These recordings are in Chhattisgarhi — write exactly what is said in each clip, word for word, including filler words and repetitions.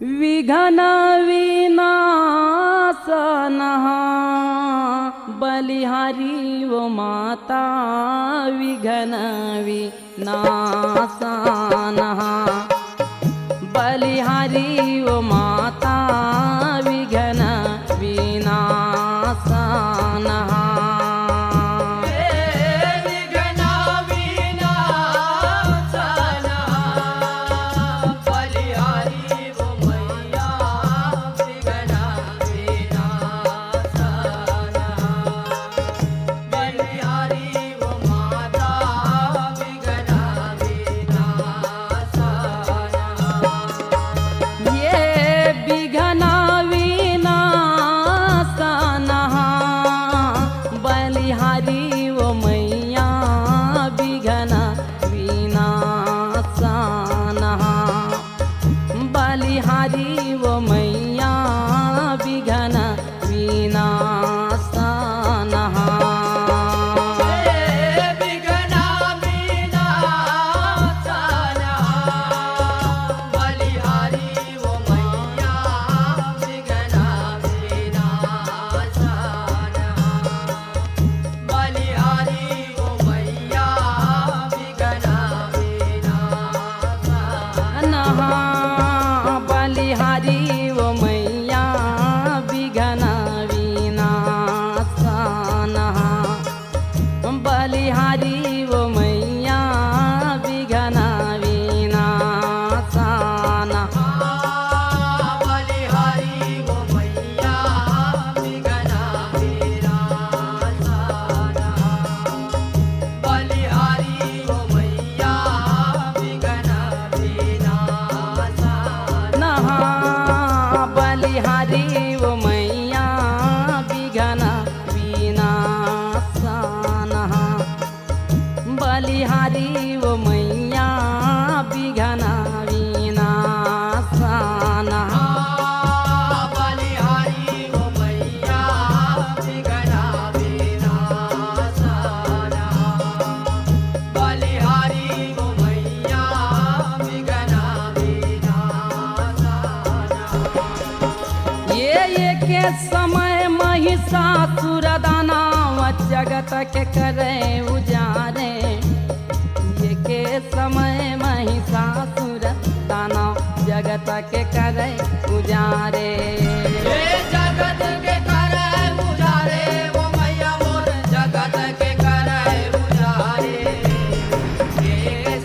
विघ्न विनाशनः बलिहारी वो माता, विघ्न विनाशनः बलिहारी वो माता, विघ्न विनाशनः। ये विघ्न विनाशनः बलिहारी वो मैया, विघ्न विनाशनः बलिहारी वो मैया, विघ्न विनाशनः। नहा बलिहारी वो मैया, विघ्न विनाशनः बलिहारी वो मैया, विघ्न विनाशनः। नहा बलिहारी वो मैया, विघ्न विनाशनः बलिहारी वो मैया, विघ्न विनाशनः। ये, ये के समय महिषासुर दानव जगत के करे उजारे। ये के समय महिषासुर दानव जगत के करे उजारे। ये जगत के करे उजारे, वो मैया मोर जगत के करे उजारे। ये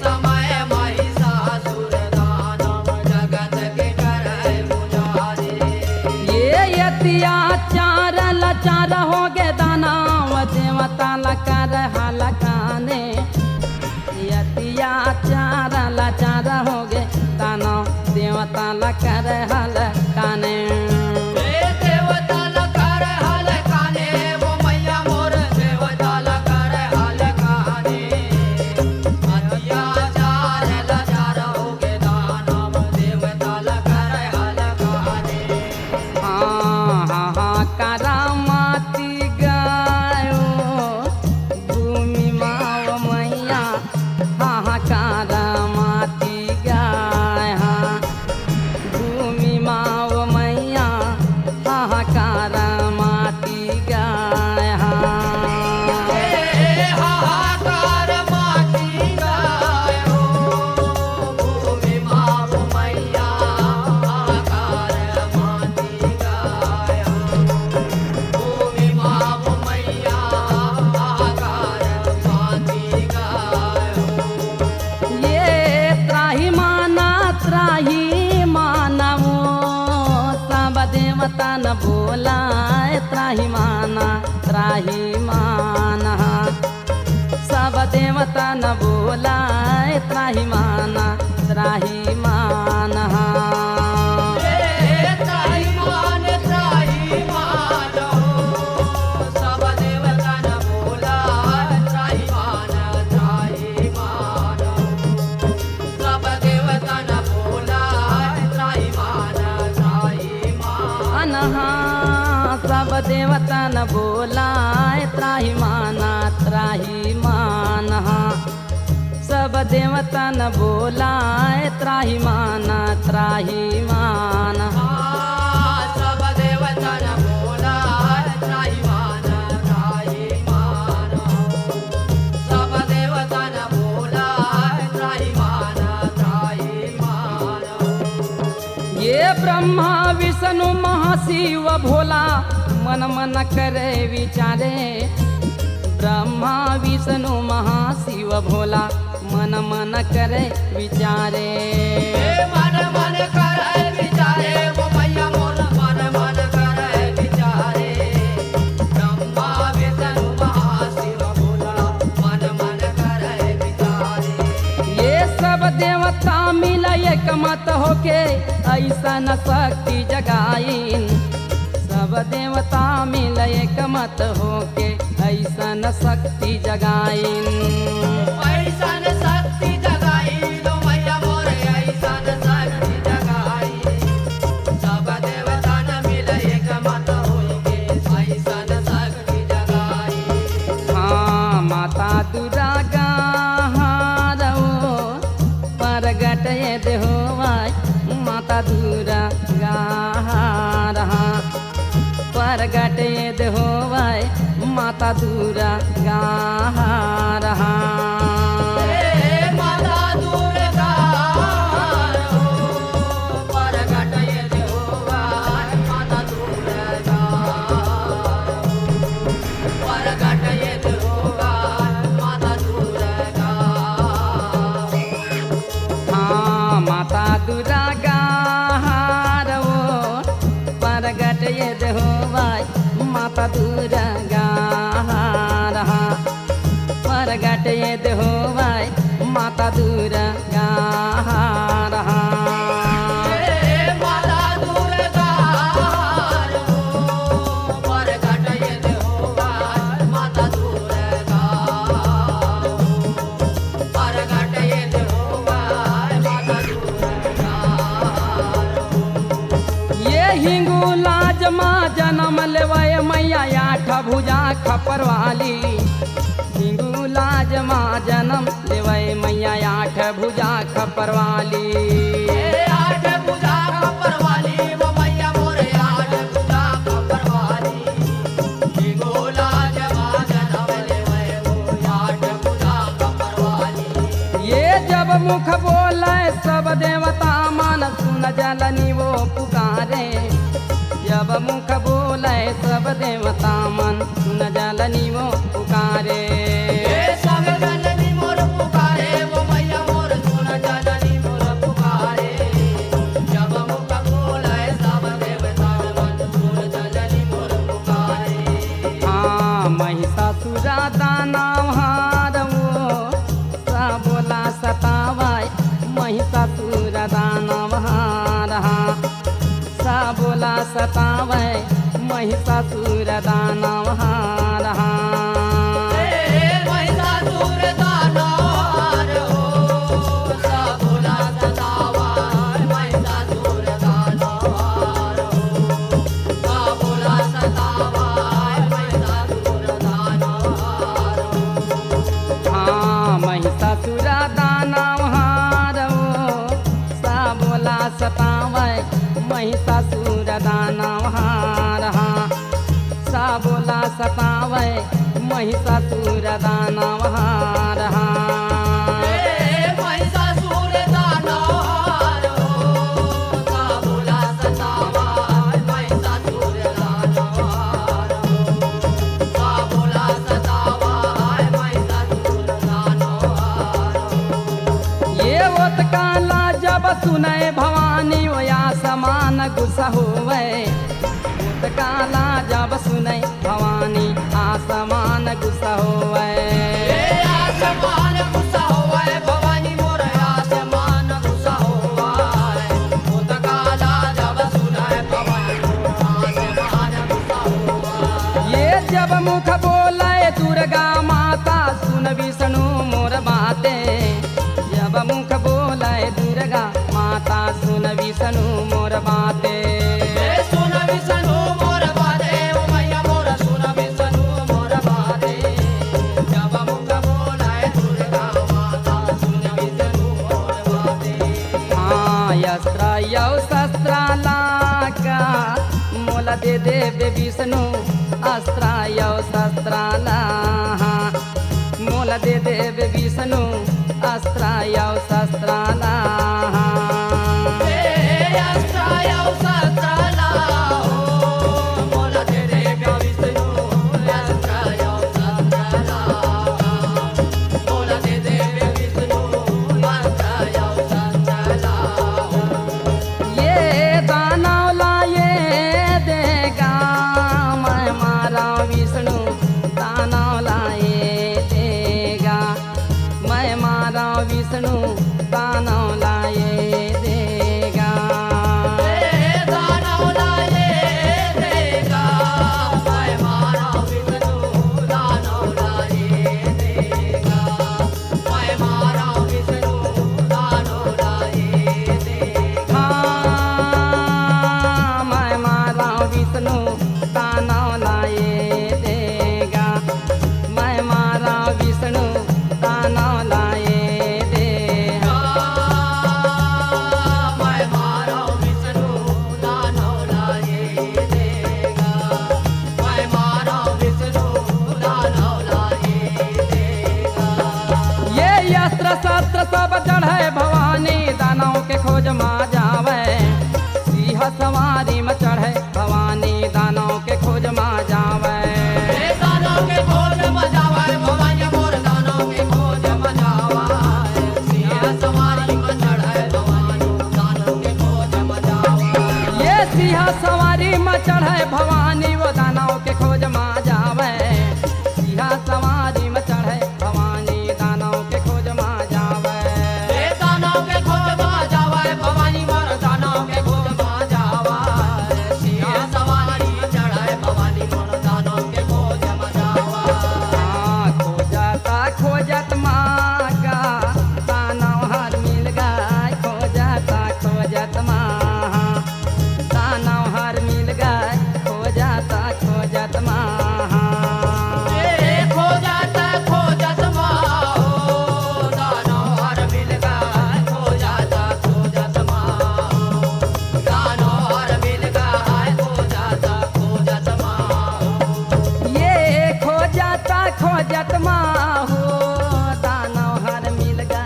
समय महिषासुर दानव जगत के करे उजारे। ये अत्याचार लाचार हो गे दानव देवता ला कर हलकाने। अत्याचार लाचार हो गे दानव देवता ला कर हलकाने। ए देवता ला कर हलकाने, वो मैया मोर देवता ला कर हलकाने। अत्याचार लाचार हो गे दानव देवता ला कर हलकाने। हाँ, हाँ, हाँ, करामाती गायो भूमि माव मैया, हाहाकार माती गाय हा। भूमि माव मैया, हाहाकार माती गाय हा। ए हाहाकार माती गाय हो, भूमि माव मैया, हाहाकार माती ये त्राहिमाना, त्राहिमाना वो, सब देवता न बोलाए, त्राहिमाना, त्राहिमाना। सब देवता न बोलाए, त्राहिमाना, त्राहिमाना। ए त्राहिमान, त्राहिमान हो, सब देवता न बोलाए, त्राहिमान, त्राहिमान हो। सब देवता न बोलाए, त्राहिमान, त्राहिमान। अनहा, सब देवता न बोलाए, त्राहिमान, त्राहिमान। सब देवता न बोलाए, त्राहिमान, त्राहिमान। हे ब्रह्मा विष्णु महाशिव भोला, मन मन करे विचारे। ब्रह्मा विष्णु महाशिव भोला, मन मन करे विचारे। हे मन मन करे विचारे, वो भैया मोर मन मन करे विचारे। ब्रह्मा विष्णु महाशिव भोला, मन मन करे विचारे। ये सब देवता मिला एक मत होके, ऐसन शक्ति जगाइन। सब देवता मिल एक मत होके, ऐसन शक्ति जगाइन। ऐसन शक्ति जगाइन, ओ भैया मोर, ऐसन शक्ति जगाइन। सब देवता न मिल एक मत होके, ऐसन शक्ति जगाइन। हाँ, माता दुर्गा हारो, परगट ये देहो भाई, माता दुर्गा रहा। परगट ये देहो भाई, माता दुर्गा रहा। हे माता दुर्गा हो, परगट ये देहो भाई, माता दुर्गा। परगट ये देहो भाई, माता दुर्गा। हाँ, माता दुर्गा हारो, परगट ये देहो भाई, माता दुर्गा हारो। परगट ये देहो भाई, माता दुर्गा हारो। हे माता दुर्गा हारो, परगट ये देहो भाई, माता दुर्गा हारो। परगट ये देहो भाई, माता दुर्गा। ये हिंगुलाज मा जनम लेवय मैया आठ भुजा खपर वाली। हिंगुलाज मा जनम लेवय मैया आठ भुजा खपर वाली। ए आठ भुजा खपर वाली, वो मैया मोरे आठ भुजा खपर वाली। हिंगुलाज मा जनम लेवय वो आठ भुजा खपर वाली। ये जब मुख बोले सब देवता मन सुन जलनी वो पुकारे। जब मुख बोले सब देवता मन सुन जलनी वो पुकारे। ए सब जलनी मोर पुकारे, वो मैया मोर सुन जलनी मोर पुकारे। जब मुख बोले सब देवता मन सुन जलनी मोर पुकारे। हाँ, महिषासुर दानव हारो, सा बोला सतावय, महिषासुर दानव हारो। सा बोला सतावय, महिषासुर दानव हारो। ए महिषासुर दानव हारो, सा बोला सतावय, महिषासुर दानव हारो। सा बोला सतावय, महिषासुर दानव हारो। हाँ, महिषासुर दानव हारो, सा बोला सतावय, महिषासुर दानव हारो। सा बोला सतावय, महिषासुर दानव हारो। ए महिषासुर दानव हारो, सा बोला सतावय, महिषासुर दानव हारो। सा बोला सतावय, महिषासुर दानव हारो। ये ओतकाला जब सुनय भवानी, वो आसमान गुस्सा होवय। ओतकाला जब सुनय भवानी, आसमान गुस्सा होवय। ए आसमान गुस्सा होवय, भवानी मोर आसमान गुस्सा होवय। ओतकाला जब सुनय भवानी, आसमान गुस्सा होवय। ये जब मुख बोले दुर्गा माता, सुन विष्णु मोर बाते। जब मुख बोले दुर्गा माता, सुन विष्णु मोर बाते। ए सुन विष्णु मोर बाते, ओ मैया मोर सुन विष्णु मोर बाते। जब मुख बोले दुर्गा माता, सुन विष्णु मोर बाते। हाँ, अस्त्र अउ शस्त्र लाका, मोला दे देबे विष्णु, अस्त्र अउ शस्त्र ला। मोला दे देबे विष्णु, अस्त्र अउ शस्त्र ला। ए अस्त्र सिंहा सवारी म चढ़े भवानी, वो दानव के खोज मा जावे। सिंहा सवारी म चढ़े भवानी, दानव के खोज मा जावे। ए दानव के खोज मा जावे, भवानी मोर दानव के खोज मा जावे। सिंहा सवारी म चढ़े भवानी मोर दानव के खोज मा जावे। हाँ, खोजत खोजत मा गा, दानव हर मिल गे। खोजत खोजत मा दानव हर मिल गे, खोजत खोजत मा। ए, खोजत खोजत मा हो, दानव हर मिल गे, खोजत खोजत मा हो, दानव हर मिल गे, खोजत खोजत मा हो। ये खोजत खोजत मा हो, दानव हर मिल गे,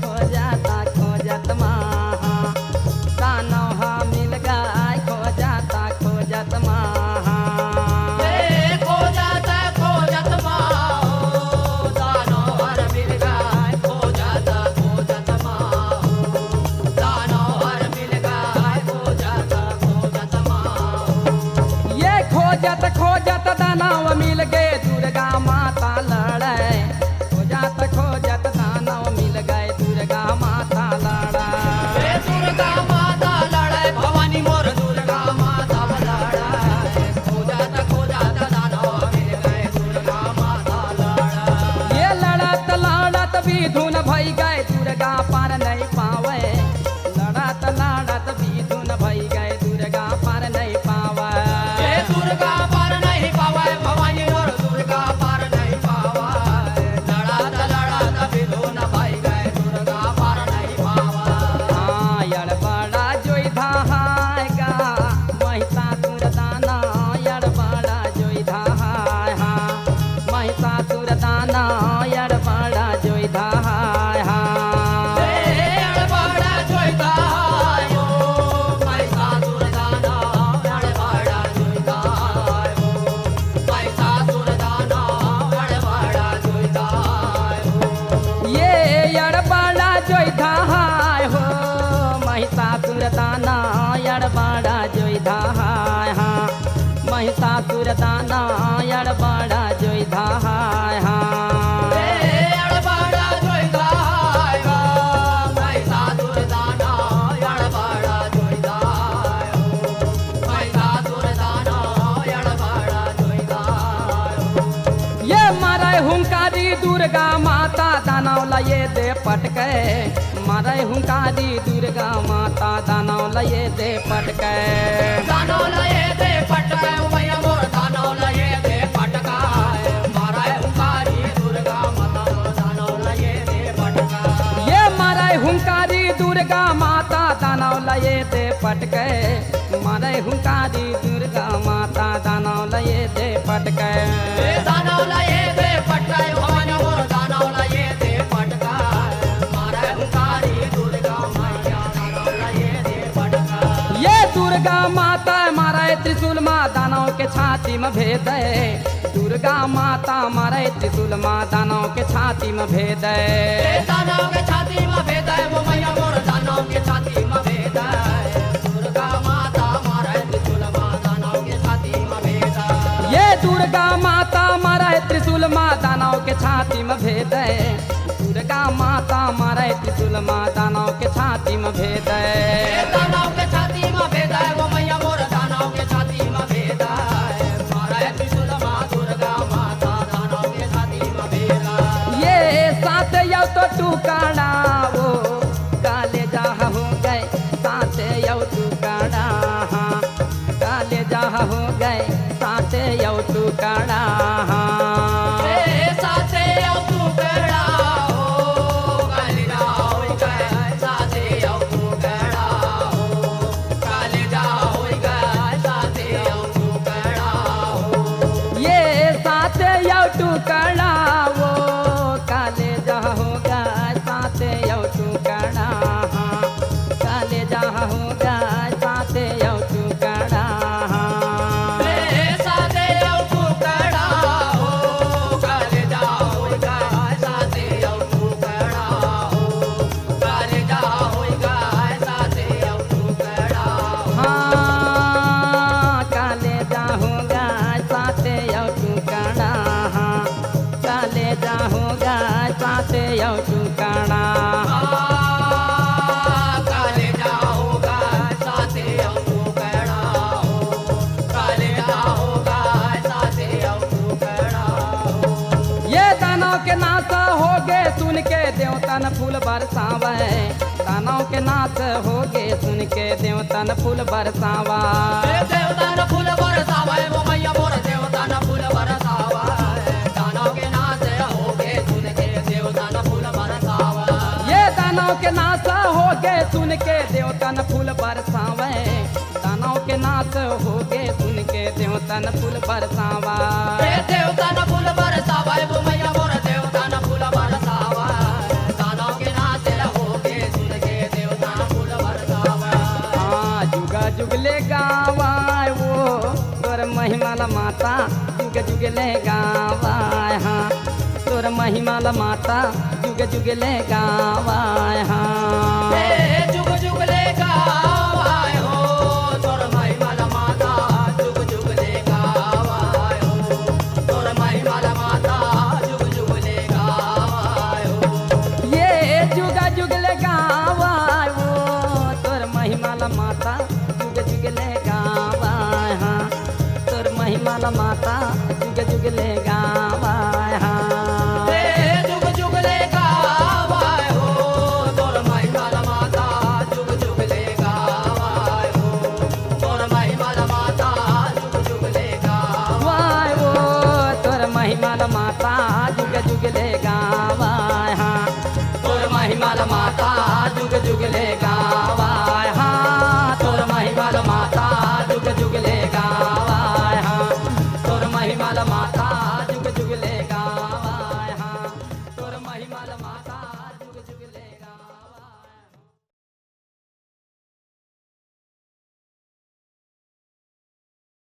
खोजत खोजत मा। दानव ह मिल गे, खोजत खोजत मा। ए, खोजत खोजत मा हो, दानव हर मिल गे, खोजत खोजत मा हो, दानव हर मिल गे, खोजत खोजत मा हो। ये खोजत खोजत दानव मिल गे दुर्गा माता लड़े। खोजत खोजत दानव मिल गे दुर्गा माता लड़े। ए दुर्गा माता लड़े भवानी मोर दुर्गा माता लड़े। खोजत खोजत दानव मिल गे दुर्गा माता लड़े। ये लड़त लड़त बिधुन भई गे दुर्गा पार नहीं पावे। लड़त लड़त बिधुन भई गे दुर्गा पार नहीं पावे। ए दुर्गा पार नहीं पावे, भवानी मोर दुर्गा पार नहीं पावे। लड़त लड़त बिधुन भई गे दुर्गा पार नहीं पावे। हाँ, अड़बड़ा जोई धाय गा, महिषासुर दानव, अड़बड़ा जोई धाय, हाँ। महिषासुर दानव अड़बड़ा जोई धाय, हाँ। ए अड़बड़ा जोई धाय हो, महिषासुर दानव अड़बड़ा जोई धाय हो, महिषासुर दानव अड़बड़ा जोई धाय हो। ये अड़बड़ा जोई धाय हो, महिषासुर दानव अड़बड़ा जोई धाय, हाँ। महिषासुर दानव अड़बड़ा जोई धाय, हाँ। ए अड़बड़ा जोई धाय हो, महिषासुर दानव अड़बड़ा जोई धाय हो। महिषासुर दानव अड़बड़ा जोई धाय हो। ये मारे हुंकारी दुर्गा माता दानव ल ये दे पटके। मारे हुंकारी दुर्गा माता दानव ल ये दे पटके। दानव ल ये दे पटके, ओ मैया मोर दानव ल ये दे पटके। मारे हुंकारी दुर्गा माता दानव ल ये दे पटके। ये मारे हुंकारी दुर्गा माता दानव ल ये दे पटके। मारे हुंकारी दुर्गा माता दानव ल ये दे पटके। ए दानव ल ये दे पटके, भवानी मोर दानव ल ये दे पटके। मारे हुंकारी दुर्गा मैया दानव ल ये दे पटके। ये दुर्गा माता मारे त्रिशूल मा दानव के छाती म भेदे। दुर्गा माता मारे त्रिशूल मा दानव के छाती म भेदे। ए दानव के छाती म भेदे, ओ मैया मोर दानव के छाती म भेदे। दुर्गा माता मारे त्रिशूल मा दानव के छाती म भेदे। ये दुर्गा माता मारे त्रिशूल मा दानव के छाती म भेदे। दुर्गा माता मारे त्रिशूल मा दानव के छाती म भेदे। ए दानव के छाती म भेदे, ओ मैया मोर दानव के छाती म भेदे। मारे त्रिशूल मा दुर्गा माता दानव के छाती म भेदे। ये सात यव तो टुकड़ा वो, कलेजा हो गे सात यव टुकड़ा, हाँ। कलेजा हो गे सात यव टुकड़ा, हाँ। ए सात यव टुकड़ा हो, कलेजा हो गे सात यव टुकड़ा हो। के नाश होगे सुन के देवतन फूल बरसावै। दानव के नाश होगे सुन के देवतन फूल बरसावै। ए देवतन फूल बरसावै, वो मैया मोर देवतन फूल बरसावै। दानव के नाश होगे सुन के देवतन फूल बरसावै। ये दानव के नाश होगे सुन के देवतन फूल बरसावै। दानव के नाश होगे सुन के देवतन फूल बरसावै। ए देवतन फूल बरसावै, वो मैया मोर देवतन फूल बरसावै। दानव के नाश होगे सुन के देवतन फूल बरसावै। हाँ, जुगा जुगले गावै वो तोर महिमा ला माता, जुग जुगले गावै। हाँ, तोर महिमा ला माता, जुग जुगले गावै। हाँ। ए जुग जुगले गावै हो, तोर महिमा ला माता, जुग जुगले गावै हो। तोर महिमा ला माता, जुग जुगले गावै हो। ये जुगा जुगले गावै वो तोर महिमा ला माता, जुग जुगले गावै। हाँ, तोर महिमा ला माता, जुग जुगले